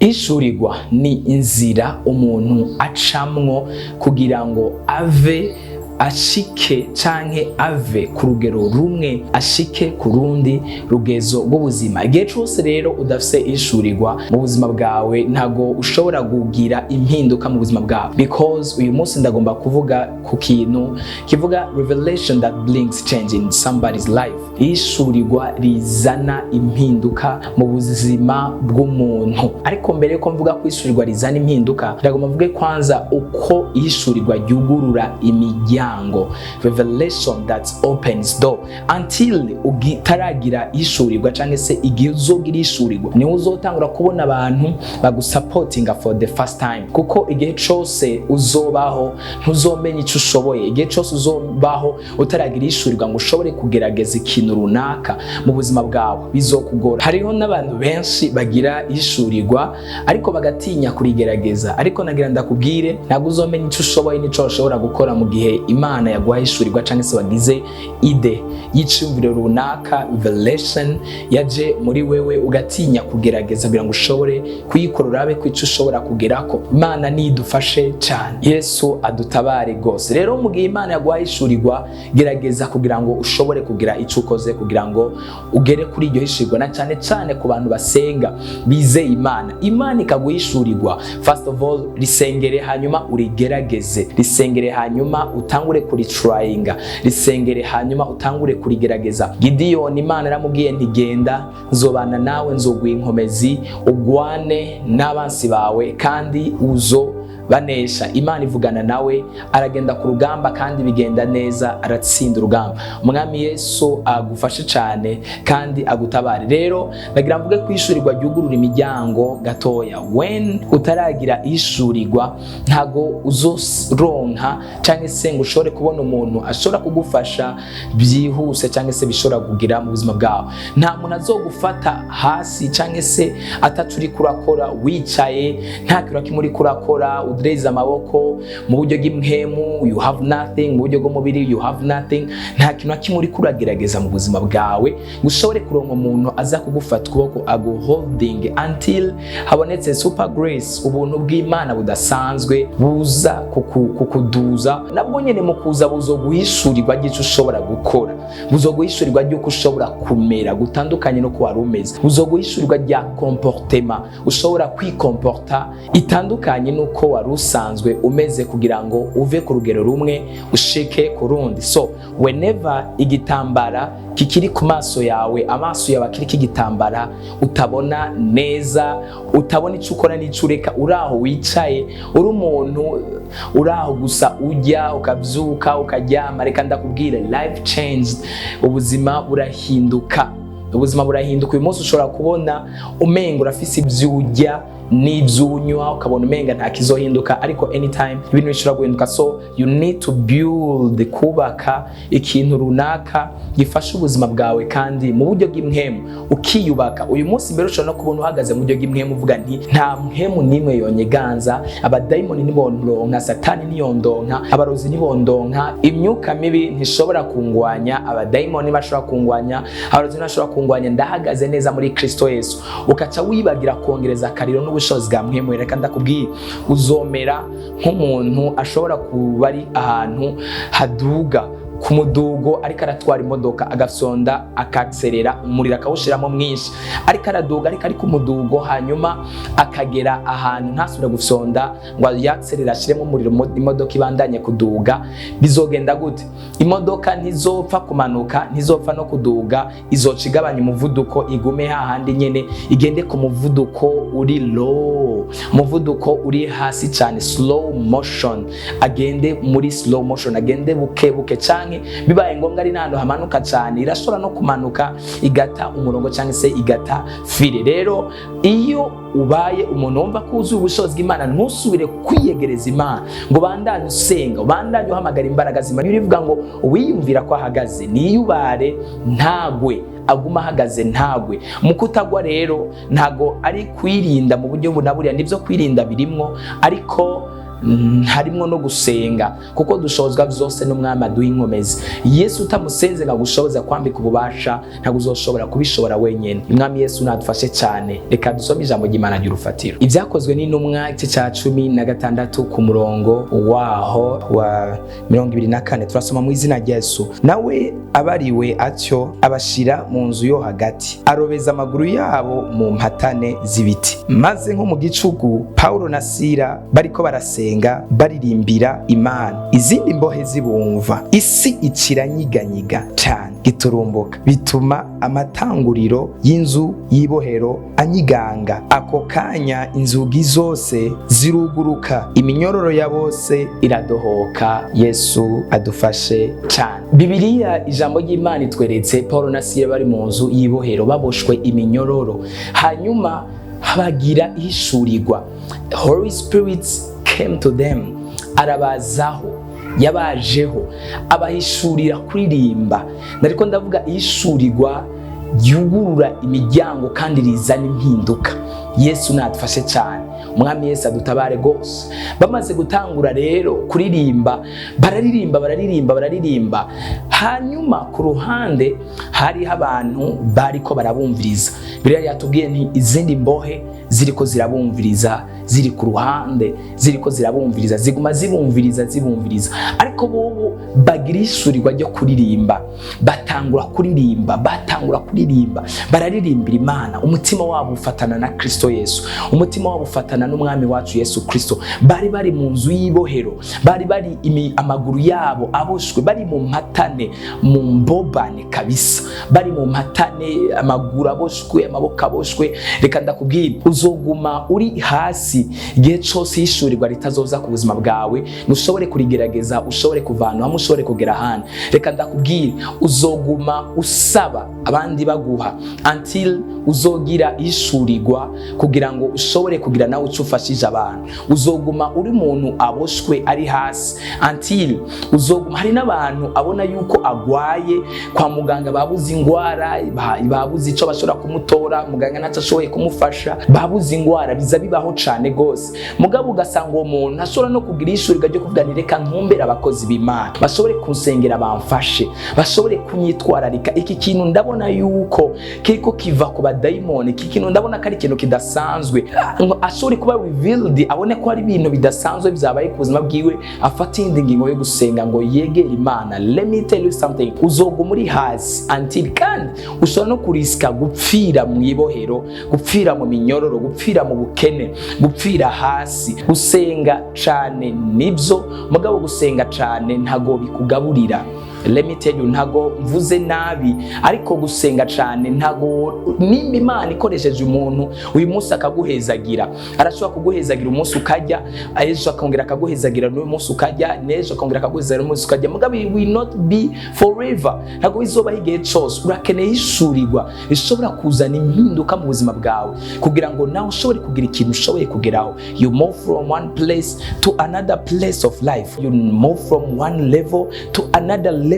Ihishurirwa ni inzira umuntu acamwo kugira ngo ave ashike canke ave ku rugero rumwe ashike ku rundi rugezo rw'ubuzima. Igihe cose rero udafise ihishurirwa mu buzima bwawe, ntago ushobora kugira impinduka mu buzima bwawe, because uyu munsi ndagomba kuvuga ku kintu kivuga "Revelation that brings change in somebody's life", ihishurirwa rizana impinduka mu buzima bw'umuntu. Ariko mbere yuko mvuga ko ihishurirwa rizana impinduka, ndagomba mvuge kwanza uko ihishurirwa ryugurura imiryango, revelation that opens door. Until utaragira ihishurirwa, cyangwa se igihe uzogira ihishurirwa, niho uzotangura kubona abantu bagusupportinga for the first time, kuko igihe cose uzobaho ntuzomenya icyo ushoboye. Igihe cose uzobaho utaragira ihishurirwa ngo ushobore kugerageza ikintu runaka mu buzima bwawe, bizokugora. Hariho n'abantu benshi bagira ihishurirwa ariko bagatinya kurigerageza. Ariko nagira ndakubwire, ntabwo uzomenya icyo ushoboye n'ico ushobora gukora mu gihe Imana yaguhaye ishurirwa cyangwa se wagize idée y'iciyumviro runaka, revelation yaje muri wewe, ugatinya kugerageza kugira ngo ushobore kuyikora, urabe ko ico ushobora kugerako. Imana nidufashe cyane, Yesu adutabare rwose. Rero mu gihe Imana yaguhaye ishurirwa, gerageza kugira ngo ushobore kugira icyo ukoze kugira ngo ugere kuri iryo hishurirwa, na cyane cyane ku bantu basenga bizeye Imana. Imana ikaguhishurirwa, first of all risengere hanyuma urigerageze, risengere hanyuma utangure kuritryinga, risengere hanyuma utangure kurigerageza. Gidiyoni, Imana yaramubwiye ntigenda, nzobana nawe, nzoguha inkomezi ugwane n'abansi bawe kandi uzo banesha. Imana ivugana nawe, aragenda ku rugamba kandi bigenda neza, aratsinda urugamba. Umwami Yesu agufashe cyane kandi agutabare. Rero ndagira mvuge ko ihishurirwa ryugurura imiryango gatoya. When utaragira ihishurirwa, ntago uzoronka cyangwa se ngo ushobore kubona umuntu ashobora kugufasha byihuse cyangwa se bishobora kugira mu buzima bwawe. Nta muntu azogufata hasi cyangwa se atacu uriko urakora, wicaye nta kintu na kimwe uriko urakora, udereza amaboko. Mu buryo bw'impwemu you have nothing, mu buryo bw'umubiri you have nothing. Nta kintu na kimwe uriko uragerageza mu buzima bwawe ngo ushobore kuronka umuntu aza kugufata ukuboko, agu holding until habonetse super grace, ubuntu bw'Imana budasanzwe buza kukuduza. Nabwo nyene mu kuza buzoguhishurirwa ry'ico ushobora gukora, buzoguhishurirwa ry'uko ushobora kumera gutandukanye n'uko wari umeze, buzoguhishurirwa rya comportement ushobora kwikomporta itandukanye n'uko wari usanzwe umeze, kugira ngo uve ku rugero rumwe ushike ku rundi. So whenever igitambara kikiri ku maso yawe, amaso yawe akiriko igitambara, utabona neza, utabona icyo ukora n'icyo ureka, uri aho wicaye, uri umuntu uri aho gusa, ujya ukabyuka ukaryama, reka ndakubwire, life changed, ubuzima burahinduka, ubuzima burahinduka. Uyu munsi ushobora kubona umenga urafise ibyo urya n'ibyo unywa, ukabona umenga nta kizohinduka, ariko anytime ibintu bishobora guhinduka. So you need to build, kubaka ikintu runaka gifasha ubuzima bwawe kandi mu buryo bw'impwemu ukiyubaka. Uyu munsi mbere ushobora no kubona uhagaze mu buryo bw'impwemu, uvuga nti nta mpwemu n'imwe yonyeganza, abadayimoni ntibondonka, Satani ntiyondonka, abarozi ntibondonka, imyuka mibi ntishobora kungwanya, abadayimoni bashobora kungwanya, abarozi ntibashobora kungwanya, ndahagaze neza muri Kristo Yesu. Ukaca wibagira kongereza akariro n'ubushobozi bwa mpwemu. Reka ndakubwiye, uzomera nk'umuntu ashobora kuba ari ahantu haduga ku mudugo, ariko aratwara imodoka, agafyonda akakiserera, umuriro akawushiramo mwinshi, ariko araduga, ariko ari ku mudugo, hanyuma akagera ahantu ntasubira gufyonda ngo yakiserera ashiremo umuriro, imodoka ibandanye kuduga. Bizogenda gute? Imodoka ntizopfa kumanuka, ntizopfa no kuduga, izoca igabanya umuvuduko, igume hahandi nyene, igende ku muvuduko uri low, umuvuduko uri hasi cyane, slow motion, agende muri slow motion, agende buke buke. Canke bibaye ngombwa ari n'ahantu hamanuka cyane, irashobora no kumanuka igata umurongo cyangwa se igata file. Rero iyo ubaye umuntu wumva ko wuzuye ubushobozi bw'Imana, ntusubire kwiyegereza Imana ngo ubandanye usenga, ubandanye uhamagara imbaraga z'Imana. Bivuga ngo uwiyumvira ko ahagaze niyubare ntagwe, aguma ahagaze ntagwe. Mu kutagwa rero ntago ari kwirinda mu buryo bunaburiya, nibyo kwirinda birimwo, ariko Harimwo no gusenga, kuko dushobozwa vyose n'Umwami aduha inkomezi. Yesu utamusenze ngo agushoboze kwambika ububasha, ntabwo uzoshobora kubishobora wenyene. Umwami Yesu nadufashe cyane. Reka dusome ijambo ry'Imana ry'urufatiro, Ibyakozwe n'Intumwa, igice cya 16, ku murongo waho wa 24. Turasoma mu izina rya Yesu. Nawe abariwe atyo, abashira mu nzu yo hagati, arobeza amaguru yabo mu mpatane z'ibiti. Maze nko mu gicugu, Paulo na Sira bariko barasenga, baririmbira Imana, izindi mbohe zibumva. Isi ikiranyiganyiga cyane giturumbuka, bituma amatanguriro y'inzu y'ibohero anyiganga. Ako kanya inzugi zose ziruguruka, iminyororo ya bose iradohoka. Yesu adufashe cyane. Bibiliya, ijambo ry'Imana, itweretse Paul na Sira bari mu nzu y'ibohero, baboshwe iminyororo, hanyuma bagira ihishurirwa. Holy Spirit came to them, arabazaho, yabajeho, abahishurira kuririmba. Nariko ndavuga ihishurirwa ryugurura imiryango kandi rizana impinduka. Yesu nadufashe cyane, Umwami Yesu adutabare rwose. Bamaze gutangura rero kuririmba, bararirimba, bararirimba, bararirimba. Hanyuma ku ruhande hariho abantu bariko barabumviriza. Bibiliya yatubwiye nti izindi mbohe ziriko zirabumviriza, ziri ku ruhande, ziriko zirabumviriza, ziguma zibumviriza, zibumviriza. Ariko bobo bagira ishurirwa ryo kuririmba, batangura kuririmba, batangura kuririmba, bararirimbira Imana. Umutima wabo ufatana na Kristo Yesu, umutima wabo ufatana n'Umwami wacu Yesu Kristo. Bari mu nzu y'ibohero, bari amaguru yabo aboshwe, bari mu mpatane, mu mbobane kabisa, bari mu mpatane, amaguru aboshwe, amaboko aboshwe. Reka ndakubwira, uzoguma uri hasi igihe cyose ishurirwa ritazoza ku buzima bwawe, ntushobore kurigerageza, ushobore kuva ahantu hamwe ushobore kugera ahandi. Reka ndakubwira, uzoguma usaba abandi baguha until uzogira ishurirwa kugira ngo ushobore kugira nawe uco ufashije abantu. Uzoguma uri umuntu aboshwe, ari hasi, until uzoguma. Hari n'abantu abona yuko agwaye, kwa muganga babuze ingwara, babuze ico bashobora kumutora, muganga ntaco ashoboye kumufasha, babuze ingwara. Biza bibaho cane gose. Mugabo ugasanga uwo muntu ntashobora no kugira ishurirwa ryo kuvuga ni reka ntumbere abakozi b'Imana bashobore kunsengera, bamfashe, bashobore kunyitwararika. Iki kintu ndabona yuko kiriko kiva ku badayimoni, iki kintu ndabona ko ari ikintu kidasanzwe. Ngo ashobore kuba revealed, abone ko hari ibintu bidasanzwe byabaye ku buzima bwiwe, afate iyindi ngingo yo gusenga ngo yegere Imana. Let me tell you something, uzoguma uri hasi until, kandi ushobora no kurisika gupfira mu ibohero, gupfira mu minyororo, gupfira mu bukene, gupfira hasi. Gusenga cane nibyo, mugabo gusenga cane ntago bikugaburira. Let me tell you, ntago mvuze nabi, ariko gusenga cane ntago, nimba Imana ikoresheje umuntu uyu munsi akaguhezagira, arashobora kuguhezagira umunsi ukajya, ejo akongera akaguhezagira n'uyu munsi ukajya, n'ejo akongera akaguhezagira n'umunsi ukajya. Mugabo it will not be forever, ntago bizobaho igihe cose. Urakeneye ishurirwa rishobora kuzana impinduka mu buzima bwawe kugira ngo nawe ushobore kugira ikintu ushoboye kugeraho. You move from one place to another place of life, you move from one level to another level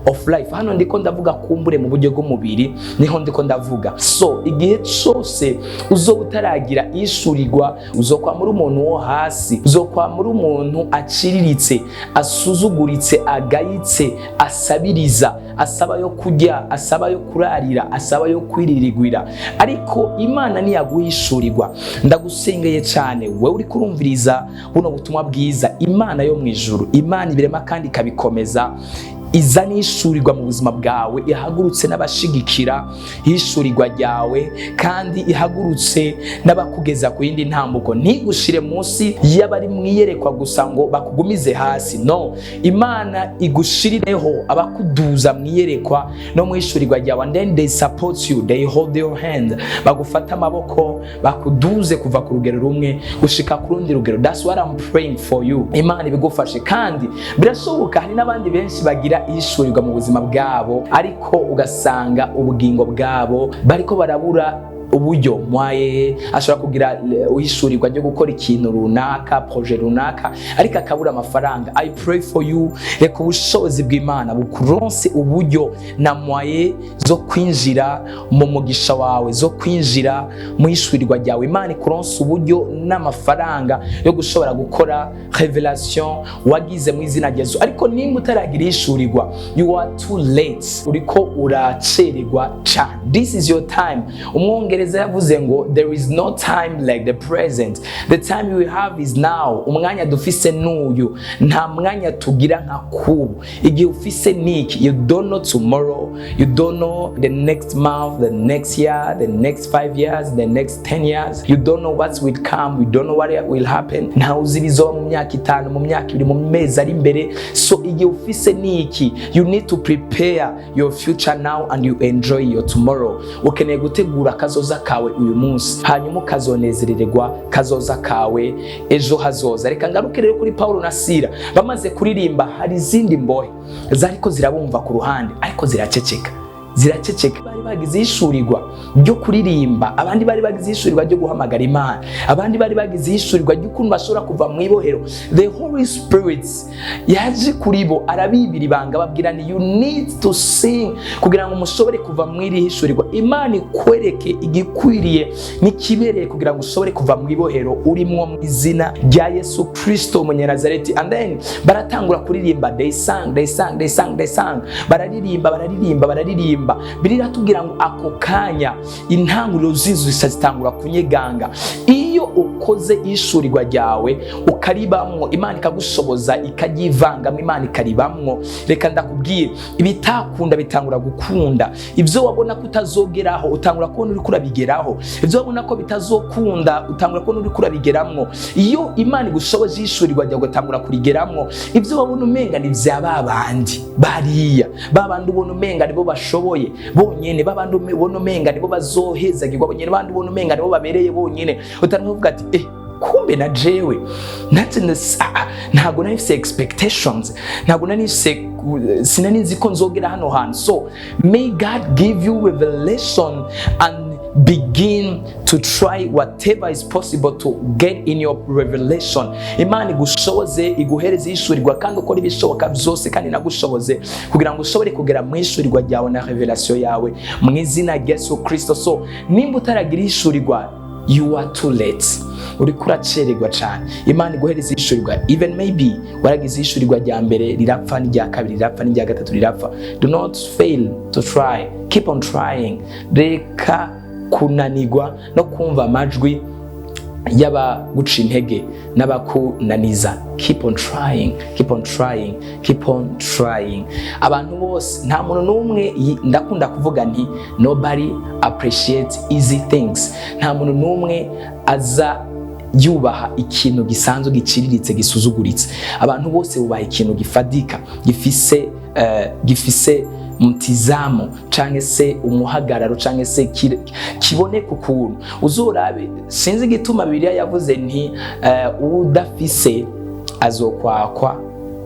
of life. Hano ndiko ndavuga kumbure mu buryo bw'umubiri, niho ndiko ndavuga. So igihe cose uzoba utaragira ishurirwa, uzokwamura umuntu wo hasi, uzokwamura umuntu aciriritse, asuzuguritse, agayitse, asabiriza, asaba yo kurya, asaba yo kurarira, asaba yo kwiririgwira. Ariko Imana niyaguhishurirwa, ndagusengeye cyane wewe uri kurumviriza buno butumwa bwiza, Imana yo mu ijuru, Imana ibirema kandi ikabikomeza, iza n'ishurirwa mu buzima bwawe, ihagurutse n'abashigikira ishurirwa ryawe, kandi ihagurutse n'abakugeza ku yindi ntambuko. Ntigushire munsi y'abari mu iyerekwa gusa ngo bakugumize hasi. No, Imana igushirireho abakuduza mu iyerekwa no mu ishurirwa ryawe, and then they support you, they hold your hand, bagufata amaboko, bakuduze kuva ku rugero rumwe gushika ku rundi rugero. That's what I'm praying for you. Imana ibigufashe, kandi birashoboka. Hari n'abandi benshi bagira ishurirwa mu buzima bwabo, ariko ugasanga ubugingo bwabo bariko barabura. uburyo, moyen. Ashobora kugira uhishurirwa ryo gukora ikintu runaka, projet runaka, ariko akabura amafaranga. I pray for you, reka ubushobozi bw'Imana bukuronse uburyo na moyen zo kwinjira mu mugisha wawe, zo kwinjira mu ishurirwa ryawe. Imana ikuronse uburyo n'amafaranga yo gushobora gukora revelation wagize mu izina rya Yesu. Ariko nimba utaragira ishurirwa, you are too late, uriko uracererwa cyane. This is your time. Umwongereza yavuze ngo "There is no time like the present." The time we have is now. Umwanya dufise n'uyu, nta mwanya tugira nka kubu. Igihe ufise niki. You don't know tomorrow, you don't know the next month, the next year, the next 5 years, the next 10 years. You don't know what will come, you don't know what will happen. Ntawe uzi ibizoba mu myaka 5, mu myaka 2, mu mezi ari imbere. So igihe ufise niki. You need to prepare your future now and you enjoy your tomorrow. Ukeneye gutegura kazoza kawe uyu munsi, hanyuma ukazonezererwa kazoza kawe ejo hazoza. Reka ngaruke rero kuri Paulo na Sira. Bamaze kuririmba, hari izindi mbohe zariko zirabumva ku ruhande, ariko ziraceceka, ziraceceka. Bari bagize ishurirwa ryo kuririmba, abandi bari bagize ishurirwa ryo guhamagara Imana, abandi bari bagize ishurirwa ry'ukuntu bashobora kuva mu ibohero. The Holy Spirit yaje kuri bo, arabibira ibanga, babwira ni "You need to sing" kugira ngo mushobore kuva mu iri hishurirwa. Imana ikwereke igikwiriye n'ikibereye kugira ngo ushobore kuva mu ibohero urimwo mu izina rya Yesu Kristo Umunyanazareti. And then baratangura kuririmba. They sang, they sang, they sang, they sang. Bararirimba, bararirimba, bararirimba. Biratubwira ngo ako kanya intanguriro z'inzu zitangura kunyeganga. Iyo ukoze ishurirwa ryawe ukaribamwo, Imana ikagushoboza, ikaryivangamo, Imana ikaribamwo, reka ndakubwire, ibitakunda bitangura gukunda. Ibyo wabona ko utazogeraho, utangura kubona uriko urabigeraho. Ibyo wabona ko bitazokunda, utangura kubona uriko urabigeramwo. Iyo Imana igushoboje ishurirwa ryawe ugatangura kurigeramwo, ibyo wabona umenga ni vya babandi bariya, babandi ubona umenga nibo bashoboye bonyene, babandi ubona umenga nibo bazohezagirwa bonyene, babandi ubona umenga nibo babereye bonyene, utangura kuvuga ati "Kumbe na jewe natse." Ntabwo nari mfise expectations, ntabwo nari mfise, sinari nzi ko nzogera hano hantu. So may God give you revelation and begin to try whatever is possible to get in your revelation. Imana igushoboze, iguhereze ishurirwa, kandi ukora ibishoboka byose, kandi inagushoboze kugira ngo ushobore kugera mu ishurirwa ryawe na revelation yawe mu izina rya Yesu Kristo. So nimba utaragira ishurirwa, you are too late, uriko uracererwa cyane. Imana iguhereza ishurirwa. Even maybe waragize ishurirwa rya mbere rirapfa, n'irya kabiri rirapfa, n'irya gatatu rirapfa, do not fail to try. Keep on trying. Reka kunanirwa no kumva amajwi y'abaguca intege n'abakunaniza. Keep on trying, keep on trying, keep on trying. Abantu bose, nta muntu n'umwe, ndakunda kuvuga nti "Nobody appreciates easy things." Nta muntu n'umwe aza yubaha ikintu gisanzwe, giciriritse, gisuzuguritse. Abantu bose bubaha ikintu gifadika, gifise mtizamo canke se umuhagararo canke se kiboneka ukuntu. Uzorabe, sinzi igituma Bibiliya yavuze nti "Udafise azokwakwa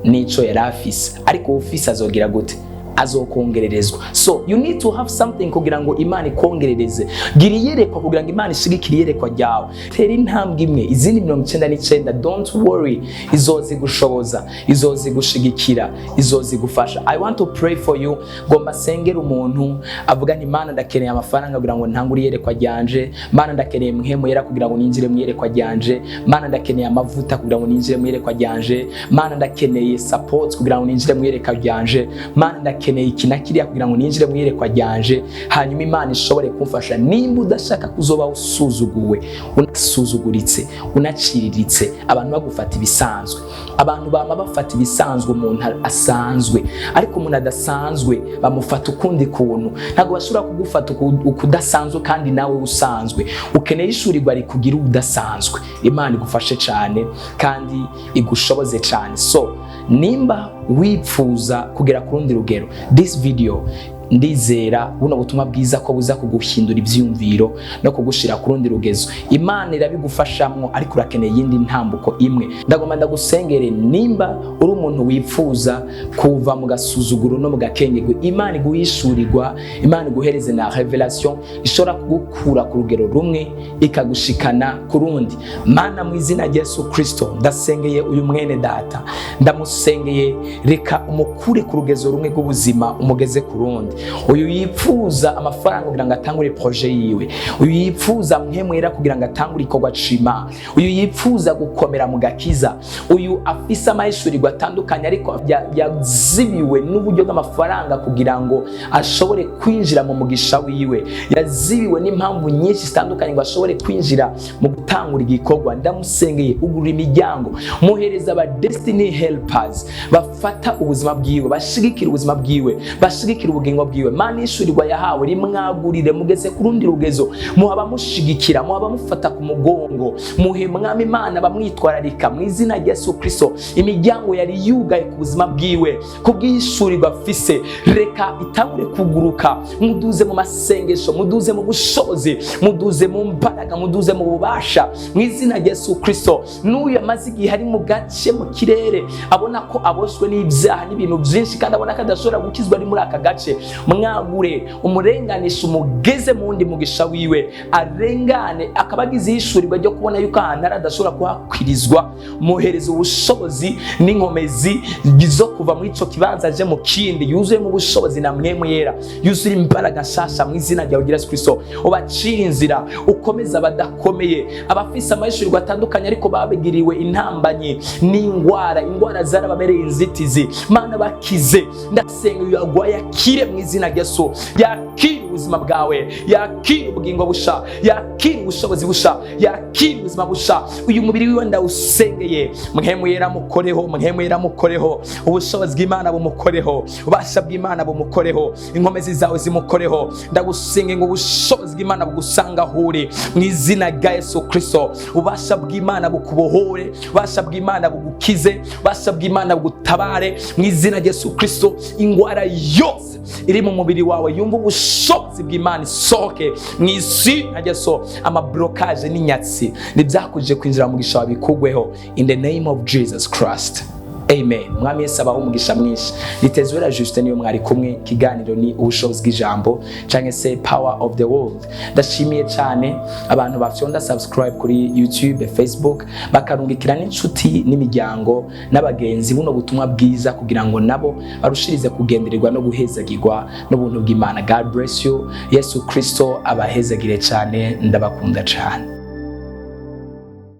n'ico yari afise, ariko ufise azogira gute? Azokongererezwa." So you need to have something kugira ngo Imana ikongerereze. Gira iyerekwa kugira ngo Imana ishigikire iyerekwa ryawe. Tera intambwe imwe, izindi 99, don't worry, izozigushoboza, izozigushigikira, izozigufasha. I want to pray for you. Ngomba sengera umuntu avuga nti "Mana, ndakeneye amafaranga kugira ngo ntangure iyerekwa ryanje. Mana, ndakeneye Mpwemu Yera kugira ngo ninjire mu iyerekwa ryanje. Mana, ndakeneye amavuta kugira ngo ninjire mu iyerekwa ryanje. Mana, ndakeneye support kugira ngo ninjire mu iyerekwa ryanje. Mana, ndakeneye iki na kiriya kugira ngo ninjire mu iyerekwa ryanje, hanyuma Imana ishobore kumfasha." Nimba udashaka kuzoba usuzuguwe, unasuzuguritse, unaciriritse, abantu bagufata ibisanzwe. Abantu bama bafata ibisanzwe umuntu asanzwe, ariko umuntu adasanzwe bamufata ukundi kuntu. Ntabwo bashobora kugufata ukudasanzwe kandi nawe usanzwe. Ukeneye ishurirwa rikugira udasanzwe. Imana igufashe cyane kandi igushoboze cyane. So nimba wipfuza kugera ku rundi rugero, this video Ndizera buno butumwa bwiza ko buza kuguhindura ivyiyumviro no kugushira ku rundi rugezo. Imana irabigufashamwo, ariko urakeneye iyindi ntambuko imwe. Ndagomba ndagusengere. Nimba uri umuntu wifuza kuva mu gasuzuguro no mu gakengerwe, Imana iguhishurirwa, Imana iguhereze na révélation ishobora kugukura ku rugero rumwe ikagushikana ku rundi. Mana, mu izina rya Yesu Kristo, ndasengeye uyu mwene data, ndamusengeye. Reka umukure ku rugezo rumwe rw'ubuzima umugeze ku rundi. Uyu yipfuza amafaranga kugira ngo atangure projet yiwe, uyu yipfuza Mpwemu Yera kugira ngo atangure ikorwa cima, uyu yipfuza gukomera mu gakiza, uyu afise amahishurirwa atandukanye ariko yazibiwe n'uburyo bw'amafaranga kugira ngo ashobore kwinjira mu mugisha wiwe, yazibiwe n'impamvu nyinshi zitandukanye ngo ashobore kwinjira mu gutangura igikorwa, ndamusengeye. Ugura imiryango, muhereza aba destiny helpers bafata ubuzima bwiwe, bashigikira ubuzima bwiwe, bashigikira ubugingo bwiwe. Mana, ishurirwa yahawe rimwagurire, mugeze ku rundi rugezo. Muha abamushigikira, muha abamufata ku mugongo, muhe, Mwami Imana, bamwitwararika mu izina rya Yesu Kristo. Imiryango yari yugaye ku buzima bwiwe ku bw'ishurirwa afise, reka itangure kuguruka. Muduze mu masengesho, muduze mu bushobozi, muduze mu mbaraga, muduze mu bubasha mu izina rya Yesu Kristo. N'uyu amaze igihe ari mu gace mu kirere, abona ko aboshwe n'ibyaha n'ibintu byinshi, kandi abona ko adashobora gukizwa ari muri aka gace, mwagure, umurenganisha, umugeze mu wundi mugisha wiwe, arengane. Akaba agize ihishurirwa ryo kubona yuko ahantu ari adashobora kuhakwirizwa, muhereza ubushobozi n'inkomezi zo kuva muri ico kibanza aje mu kindi, yuzuyemo ubushobozi na Mpwemu Yera, yuzuye imbaraga nshasha mu izina ryawe Yesu Kristo. Ubacira inzira, ukomeze abadakomeye, abafise amahishurirwa atandukanye ariko babigiriwe intambanyi n'ingwara, ingwara zarababereye inzitizi. Mana, bakize. Ndasenga uyu agwaye akire mu izina rya Yesu. Yakire ubuzima bwawe, yakire ubugingo busha, yakire ubushobozi busha, yakire ubuzima busha. Uyu mubiri wiwe ndawusengeye. Mpwemu Yera mukoreho, Mpwemu Yera mukoreho, ubushobozi bw'Imana bumukoreho, ububasha bw'Imana bumukoreho, inkomezi zawe zimukoreho. Ndagusenge ngo ubushobozi bw'Imana bugusanga aho uri mu izina rya Yesu Kristo. Ububasha bw'Imana bukubohore, ububasha bw'Imana bugukize, ububasha bw'Imana bugutabare mu izina rya Yesu Kristo. Ingwara yose iri mu mubiri wawe yumva ubushobozi bw'Imana, isohoke mu izina rya Yesu. Amablocage n'inyatsi ntibyakuje kwinjira mu mugisha wawe bikugweho, in the name of Jesus Christ, amen. Mwami Yesu abaho umugisha mwinshi. Nitezwera Justin niyo mwari kumwe. Ikiganiro ni Ubushobozi bw'Ijambo cyangwa se Power of the World. Ndashimiye cyane abantu bafyonda subscribe kuri YouTube, Facebook, bakarungikira n'inshuti n'imiryango n'abagenzi buno butumwa bwiza kugira ngo nabo barushirize kugendererwa no guhezagirwa n'ubuntu bw'Imana. God bless you. Yesu Kristo abahezagire cyane. Ndabakunda cyane.